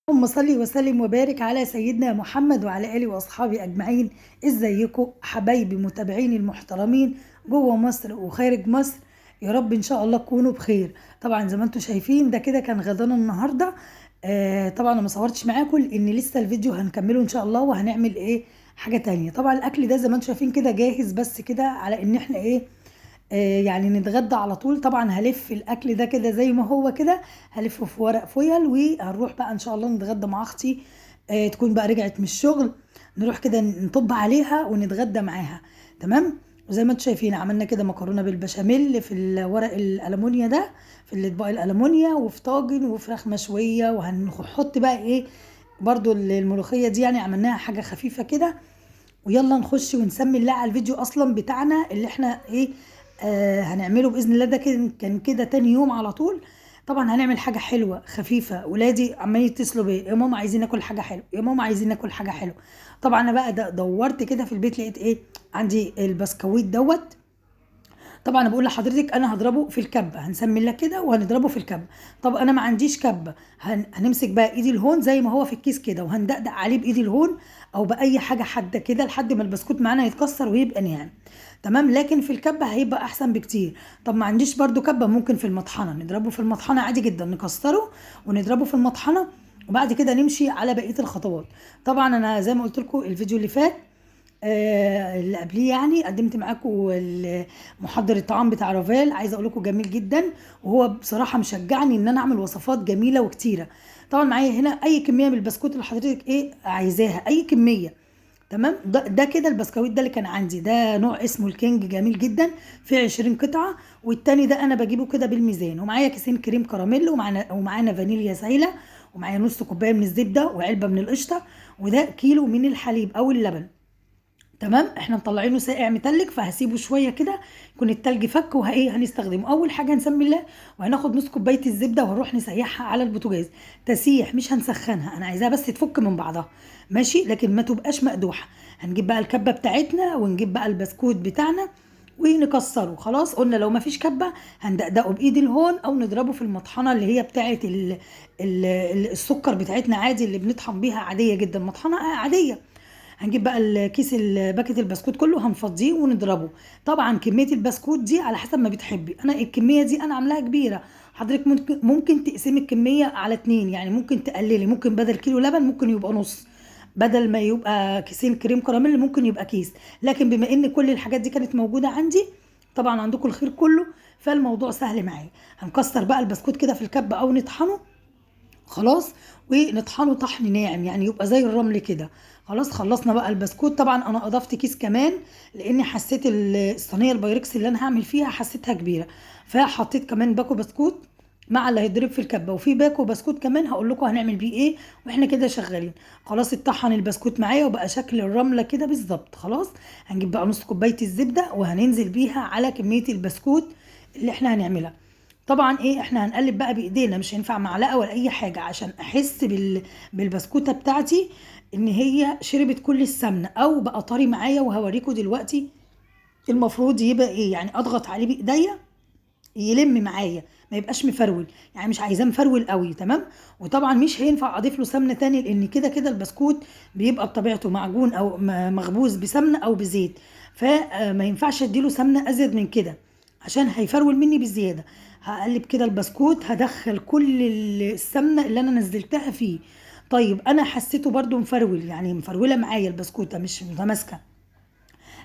اللهم صل وسلم وبارك على سيدنا محمد وعلى اله واصحابه اجمعين. ازيكم حبايبي متابعين المحترمين جوه مصر وخارج مصر؟ يا رب ان شاء الله تكونوا بخير. طبعا زي ما انتم شايفين ده كده كان غدانا النهارده. طبعا انا ما صورتش معاكم لان لسه الفيديو هنكمله ان شاء الله، وهنعمل ايه حاجة تانية. طبعا الاكل ده زي ما انتم شايفين كده جاهز، بس كده على ان احنا ايه يعني نتغدى على طول. طبعا هلف الاكل ده كده زي ما هو كده، هلفه في ورق فويل، وهنروح بقى ان شاء الله نتغدى مع اختي. تكون بقى رجعت من الشغل، نروح كده نطب عليها ونتغدى معاها. تمام. وزي ما انتم شايفين عملنا كده مكرونه بالبشاميل في الورق الالومنيا ده، في الاطباق الالومنيا، وفي طاجن وفراخ مشوية، وهنحط بقى ايه برضو الملوخية دي، يعني عملناها حاجة خفيفة كده. ويلا نخش ونسمي الله على الفيديو اصلا بتاعنا اللي احنا ايه هنعمله باذن الله. ده كان كده تاني يوم على طول. طبعا هنعمل حاجة حلوة خفيفة. ولادي عمالين يتصلوا بيا، يا ماما عايزين ناكل حاجة حلوة، يا ماما عايزين ناكل حاجة حلوة. طبعا انا بقى دورت كده في البيت، لقيت ايه عندي البسكويت دوت. طبعا انا بقول لحضرتك انا هضربه في الكبه، هنسمي الله كده وهنضربه في الكبه. طب انا ما عنديش كبه، هنمسك بقى ايدي الهون زي ما هو في الكيس كده، وهندقدق عليه بايدي الهون او باي حاجة حادة كده لحد ما البسكوت معانا يتكسر ويبقى ناعم. تمام. لكن في الكبه هيبقى احسن بكتير. طب ما عنديش برده كبه، ممكن في المطحنه نضربه في المطحنه عادي جدا، نكسره ونضربه في المطحنه، وبعد كده نمشي على بقية الخطوات. طبعا انا زي ما قلت لكم الفيديو اللي فات اللي قبليه، يعني قدمت معاكم محضر الطعام بتاع رافال. عايزه اقول لكم جميل جدا، وهو بصراحة مشجعني ان انا اعمل وصفات جميلة وكتيره. طبعا معايا هنا اي كمية من البسكوت اللي حضرتك ايه عايزاها، اي كمية. تمام. ده كده البسكويت ده اللي كان عندي، ده نوع اسمه الكينج، جميل جدا، فيه 20 قطعه. والتاني ده انا بجيبه كده بالميزان. ومعايا كيسين كريم كراميل، ومعانا فانيليا سايله، ومعايا نص كوباية من الزبدة، وعلبة من القشطه، وده كيلو من الحليب او اللبن. تمام. احنا مطلعينه ساقع متلج، فهسيبه شوية كده يكون التلج فك، وهايه هنستخدمه. اول حاجة هنسمي الله، وهناخد نص كوباية الزبدة وهنروح نسيحها على البوتاجاز تسيح، مش هنسخنها، انا عايزاها بس تفك من بعضها، ماشي، لكن ما تبقاش مقدوحه. هنجيب بقى الكبه بتاعتنا ونجيب بقى البسكوت بتاعنا ونكسره. خلاص قلنا لو ما فيش كبه هندقدقه بايد الهون او نضربه في المطحنه اللي هي بتاعه السكر بتاعتنا عادي، اللي بنطحن بيها عادية جدا، مطحنه عادية. هنجيب بقى الكيس باكت البسكوت كله، هنفضيه ونضربه. طبعا كمية البسكوت دي على حسب ما بتحبي، انا الكمية دي انا عاملاها كبيرة، حضرتك ممكن تقسمي الكمية على 2، يعني ممكن تقللي، ممكن بدل كيلو لبن ممكن يبقى نص، بدل ما يبقى كيسين كريم كراميل ممكن يبقى كيس. لكن بما ان كل الحاجات دي كانت موجودة عندي، طبعا عندكم الخير كله، فالموضوع سهل معايا. هنكسر بقى البسكوت كده في الكبه او نطحنه، خلاص، ونطحنه طحن ناعم، يعني يبقى زي الرمل كده. خلاص خلصنا بقى البسكوت. طبعا انا اضفت كيس كمان لاني حسيت الصينية البايركس اللي انا هعمل فيها حسيتها كبيرة، فحطيت كمان باكو بسكوت مع اللي هيضرب في الكبه، وفي باكو بسكوت كمان هقول لكم هنعمل بيه ايه واحنا كده شغالين. خلاص اتطحن البسكوت معايا وبقى شكل الرملة كده بالظبط. خلاص هنجيب بقى نص كوباية الزبدة وهننزل بيها على كمية البسكوت اللي احنا هنعملها. طبعا ايه احنا هنقلب بقى بايدينا، مش هينفع معلقه ولا اي حاجة، عشان احس بالبسكوته بتاعتي ان هي شربت كل السمنة او بقى طري معايا. وهوريكم دلوقتي المفروض يبقى ايه، يعني اضغط عليه بايديا يلم معايا، ما يبقاش مفرول، يعني مش عايزاه مفرول قوي. تمام. وطبعا مش هينفع اضيف له سمنه تاني، لان كده كده البسكوت بيبقى بطبيعته معجون او مخبوز بسمنه او بزيت، فما ينفعش اديله سمنه ازيد من كده عشان هيفرول مني بزيادة. هقلب كده البسكوت، هدخل كل السمنة اللي انا نزلتها فيه. طيب انا حسيته برده مفرول، يعني مفروله معايا البسكوته مش متماسكة،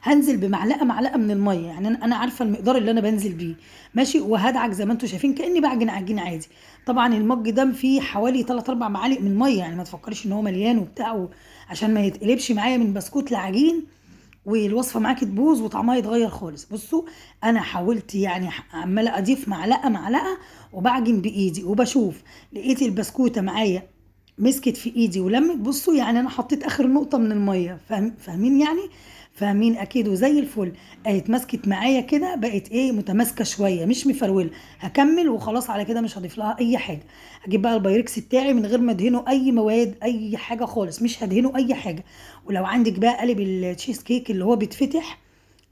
هنزل بمعلقه معلقه من المية، يعني انا عارفه المقدار اللي انا بنزل بيه، ماشي. وهدعك زي ما انتم شايفين كاني بعجن عجين عادي. طبعا المج ده فيه حوالي 3-4 معالق من المية، يعني ما تفكريش ان هو مليان وبتاع، عشان ما يتقلبش معايا من بسكوت لعجين والوصفه معاكي تبوظ وطعمها يتغير خالص. بصوا انا حاولت يعني عماله اضيف معلقه معلقه وبعجن بايدي وبشوف، لقيت البسكوته معايا مسكت في ايدي ولمت. بصوا يعني انا حطيت اخر نقطة من المية، فاهمين يعني، فاهمين اكيد، وزي الفل اهي اتمسكت معايا كده، بقت ايه متماسكة شوية مش مفروله. هكمل وخلاص على كده، مش هضيف لها اي حاجة. هجيب بقى البايركس بتاعي من غير ما ادهنه اي مواد اي حاجة خالص، مش هدهنه اي حاجة. ولو عندك بقى قالب التشيز كيك اللي هو بيتفتح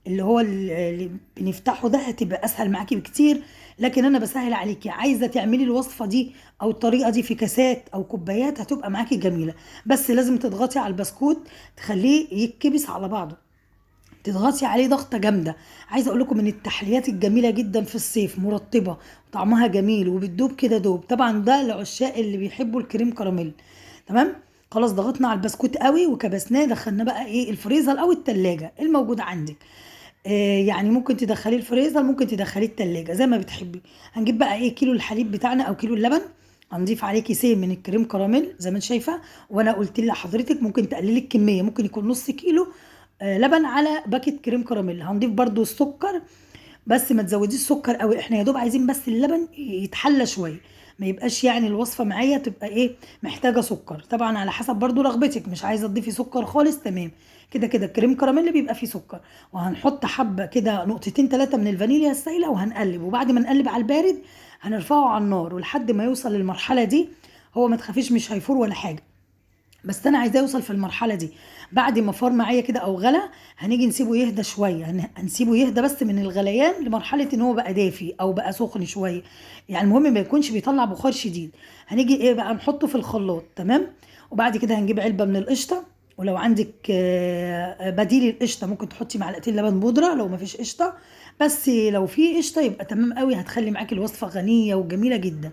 اللي هو اللي بنفتحه ده، هتبقى اسهل معاكي بكتير. لكن انا بسهل عليكي، عايزه تعملي الوصفة دي او الطريقة دي في كاسات او كوبايات هتبقى معاكي جميلة. بس لازم تضغطي على البسكوت تخليه يتكبس على بعضه، تضغطي عليه ضغطه جامدة. عايزه اقول لكم من التحليات الجميلة جدا في الصيف، مرطبه وطعمها جميل وبتدوب كده دوب. طبعا ده لعشاق اللي بيحبوا الكريم كراميل. تمام، خلاص ضغطنا على البسكوت قوي وكبسناه، دخلناه بقى ايه الفريزر او التلاجة الموجود عندك. يعني ممكن تدخليه الفريزر، ممكن تدخليه التلاجة زي ما بتحبي. هنجيب بقى ايه كيلو الحليب بتاعنا او كيلو اللبن، هنضيف عليه كيسين من الكريم كراميل زي ما انت شايفه. وانا قلت لحضرتك ممكن تقللي الكمية، ممكن يكون نص كيلو لبن على باكت كريم كراميل. هنضيف برضو السكر، بس ما تزوديش سكر قوي، احنا يا دوب عايزين بس اللبن يتحلى شوية، ما يبقاش يعني الوصفة معايا تبقى ايه محتاجه سكر. طبعا على حسب برضو رغبتك، مش عايزه تضيفي سكر خالص تمام، كده كده الكريم كراميل بيبقى فيه سكر. وهنحط حبه كده نقطتين 3 من الفانيليا السايله وهنقلب، وبعد ما نقلب على البارد هنرفعه على النار ولحد ما يوصل للمرحلة دي. هو ما تخافيش مش هيفور ولا حاجة، بس انا عايزاه يوصل في المرحلة دي. بعد ما فار معايا كده او غلى هنيجي نسيبه يهدى شوية، هنسيبه يهدى بس من الغليان لمرحلة ان هو بقى دافي او بقى سخن شوية، يعني المهم ما يكونش بيطلع بخار شديد. هنيجي ايه بقى نحطه في الخلاط. تمام، وبعد كده هنجيب علبة من القشطه، ولو عندك بديل القشطه ممكن تحطي معلقتين لبن بودره لو ما فيش قشطه، بس لو في قشطه يبقى تمام قوي، هتخلي معاكي الوصفة غنية وجميلة جدا.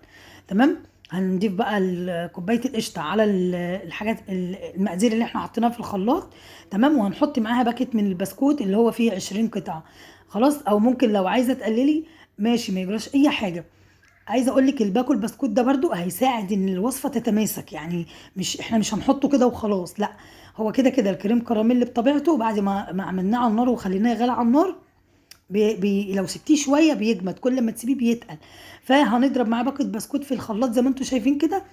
تمام، هنضيف بقى كوباية القشطه على الحاجات المقادير اللي احنا حطيناها في الخلاط. تمام، وهنحط معاها باكت من البسكوت اللي هو فيه 20 قطعه. خلاص، او ممكن لو عايزه تقللي ماشي، ما يجراش اي حاجة. عايزه اقول لك الباكو البسكوت ده برضو هيساعد ان الوصفة تتماسك، يعني مش احنا مش هنحطه كده وخلاص، لا هو كده كده الكريم كراميل بطبيعته بعد ما عملناه على النار وخليناه يغلي على النار لو سبتيه شوية بيجمد، كل ما تسيبيه بيتقل. فهنضرب معاه باكت بسكوت في الخلاط زي ما انتم شايفين كده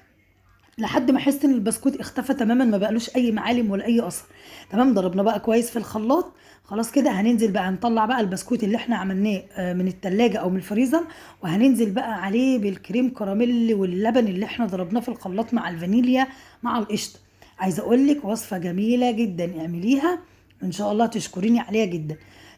لحد ما احس ان البسكوت اختفى تماما، ما بقالوش اي معالم ولا اي اثر. تمام، ضربنا بقى كويس في الخلاط. خلاص كده هننزل بقى نطلع بقى البسكوت اللي احنا عملناه من التلاجة او من الفريزر، وهننزل بقى عليه بالكريم كراميل واللبن اللي احنا ضربناه في الخلاط مع الفانيليا مع القشطه. عايزه اقول لك وصفه جميلة جدا، اعمليها ان شاء الله تشكريني عليها جدا.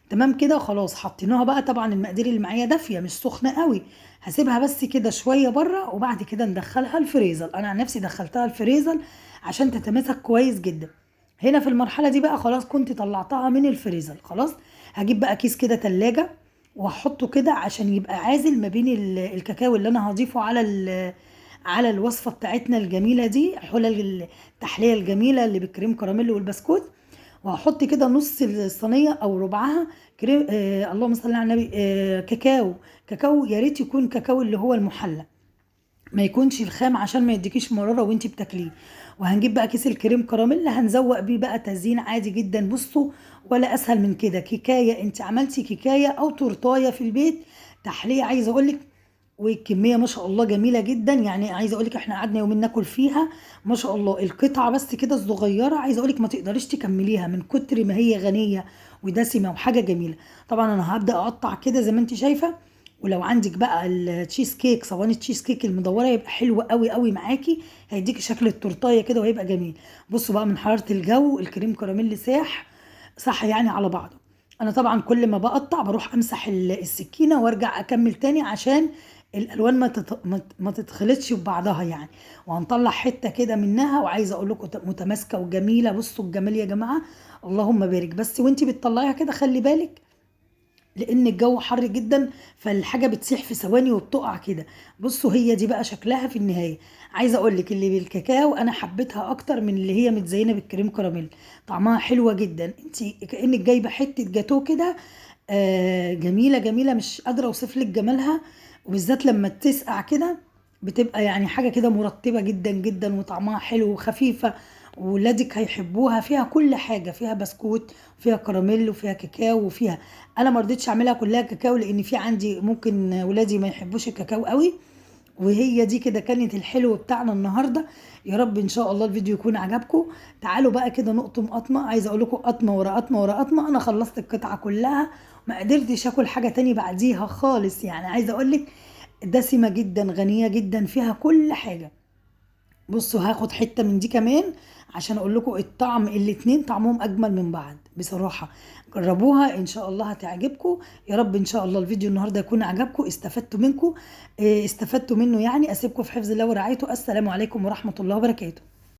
تمام كده خلاص حطيناها بقى. طبعا المقادير اللي معايا دافيه مش سخنة قوي، هسيبها بس كده شوية بره وبعد كده ندخلها الفريزر. انا عن نفسي دخلتها الفريزر عشان تتماسك كويس جدا. هنا في المرحلة دي بقى خلاص كنت طلعتها من الفريزر. خلاص هجيب بقى كيس كده تلاجة واحطه كده عشان يبقى عازل ما بين الكاكاو اللي انا هضيفه على الوصفة بتاعتنا الجميلة دي، حلل التحلية الجميلة اللي بالكريم كراميل والبسكوت. وهحط كده نص الصينية او ربعها كريم اللهم صل على النبي كاكاو. كاكاو يا ريت يكون كاكاو اللي هو المحلى، ما يكونش الخام عشان ما يديكيش مرارة وانتي بتاكليه. وهنجيب بقى كيس الكريم كراميل هنزوق بيه بقى تزيين عادي جدا. بصوا ولا اسهل من كده، كيكايه انت عملتي كيكايه او تورتايه في البيت تحلية، عايزه اقولك والكميه ما شاء الله جميلة جدا. يعني عايزه اقولك احنا قعدنا يومين ناكل فيها ما شاء الله. القطعة بس كده الصغيرة عايزه اقولك ما تقدريش تكمليها من كتر ما هي غنية ودسمه وحاجه جميلة. طبعا انا هبدا اقطع كده زي ما انت شايفه، ولو عندك بقى التشيز كيك صواني التشيز كيك المدوره يبقى حلو قوي قوي معاكي، هيديكي شكل التورتايه كده وهيبقى جميل. بصوا بقى من حرارة الجو الكريم كراميل ساح صح يعني على بعضه. انا طبعا كل ما بقطع بروح امسح السكينة وارجع اكمل تاني عشان الالوان ما تتخلطش ببعضها يعني. وهنطلع حتة كده منها، وعايزه اقول لكم متماسكة وجميلة. بصوا الجمال يا جماعة، اللهم بارك. بس وانتي بتطلعيها كده خلي بالك لان الجو حر جدا، فالحاجه بتسيح في ثواني وبتقع كده. بصوا هي دي بقى شكلها في النهاية. عايزه اقول لك اللي بالكاكاو انا حبيتها اكتر من اللي هي متزينه بالكريم كراميل، طعمها حلوة جدا. انت كانك جايبه حتة جاتوه كده، جميلة جميلة، مش قادرة اوصف لك جمالها. وبالذات لما تسقع كده بتبقى يعني حاجة كده مرطبه جدا جدا، وطعمها حلو وخفيفة، ولادك هيحبوها. فيها كل حاجة، فيها بسكوت وفيها كراميل وفيها كاكاو وفيها، انا ما رضيتش اعملها كلها كاكاو لان في عندي ممكن ولادي ما يحبوش الكاكاو قوي. وهي دي كده كانت الحلو بتاعنا النهارده. يا رب ان شاء الله الفيديو يكون عجبكم. تعالوا بقى كده نقطم قطمه، عايزه اقول لكم قطمه ورا قطمه ورا قطمه. انا خلصت القطعة كلها، ما قدرتش اكل حاجة تاني بعديها خالص. يعني عايزه اقول لك دسمة جدا، غنية جدا، فيها كل حاجة. بصوا هاخد حتة من دي كمان عشان اقول لكم الطعم، الاتنين طعمهم اجمل من بعض بصراحة. جربوها ان شاء الله هتعجبكم يا رب. ان شاء الله الفيديو النهارده يكون عجبكم، استفدتوا منكم، استفدتوا منه يعني. اسيبكم في حفظ الله ورعايته. السلام عليكم ورحمة الله وبركاته.